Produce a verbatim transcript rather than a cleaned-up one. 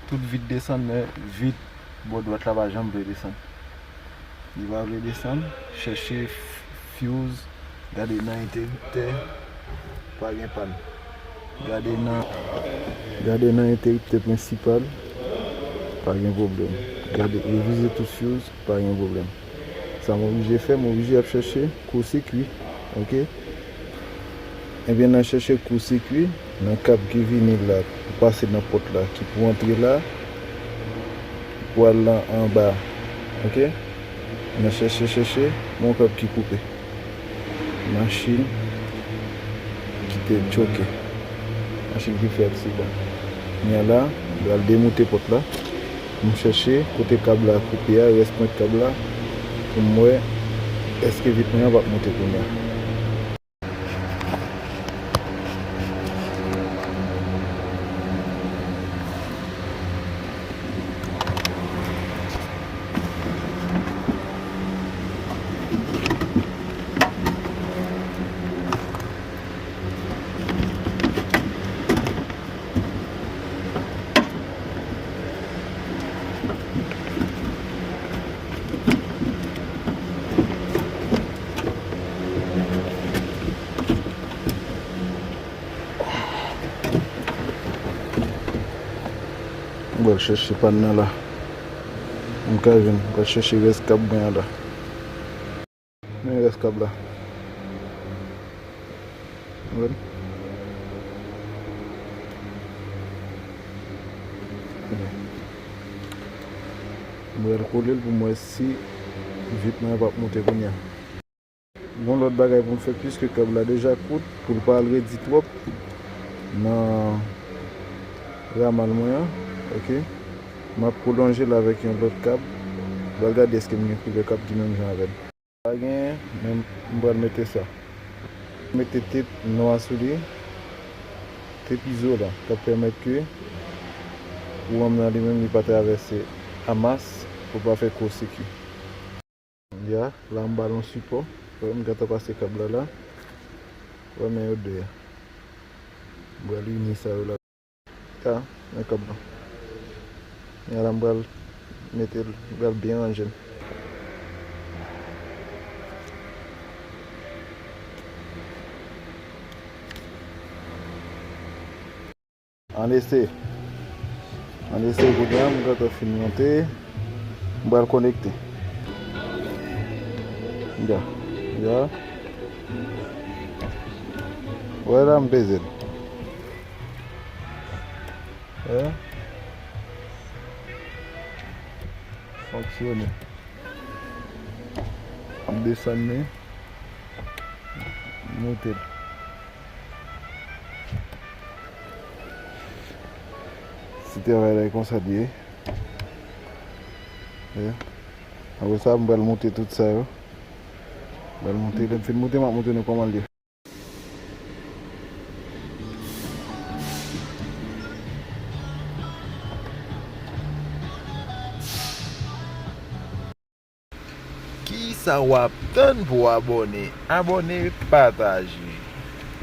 Tout vit desann, men vit bò dwat la pa janm vle desann. Li pa vle desann, chèche f-, fuse, gade nan enteriptè, pa gen pàn. Gade nan, gade nan enteriptè prensipal, pa gen pwoblèm. Gade, revize tout fuse, pa gen pwoblèm. Sa m oblije fè, m oblije ap chèche kou sikui, oke? Ebyen, nan chèche kou sikui, nan kab ki vini la, pou pase nan pòt la, ki pou antre la, pou al nan anba, oke? Nan chèche, chèche, gon kab ki koupe. Machin ki te choke. Machin ki fè aksidan. Kounye a la, m pral demoute pòt la. Pou m chèche kote kab la koupe a, rès pwent kab la, pou m wè èske vit mwen an p ap moute kounye a. M pral chèche pàn nan la. M ka jwenn, m pral chèche rès kab mwen an la. Men rès kab la. Ou wè l? M pral kole l pou m wè si vit mwen an p ap moute kounye a. Gon lòt bagay pou m fè, piske kab la deja kout, pou l pa al redi twòp nan ramal mwen an, oke? M ap pwolonje l avèk yon lòt kab. M pral gade èske m gen koulè kab ki menm jan avè l. Pa genyen, men m pral mete sa. Mete tep nwa sou li, tep izolan, k ap pèmèt ke kouran m nan li menm li pa travèse amas pou pa fè kou sikui. Ya, la m ba l yon sipò. Wè, m gentan pase kab la la. Wè, men yo de a. M pral ini sa yo la. Ya, men kab la. Ya la, m pral mete l, m pral byen ranje l. Ann eseye. Ann eseye kounye a, m gentan fin monte. M pral konekte. Ya, ya. Wè la, m peze l. Wè. Fonksyone. M desann li. Monte l. Ti travay la, e konsa l ye. Apre sa, m pral monte tout sa yo. M pral monte, lè m fin monte, m ap montre nou kòman l ye. Kisa w ap tann pou w abòne? Abòne, pataje.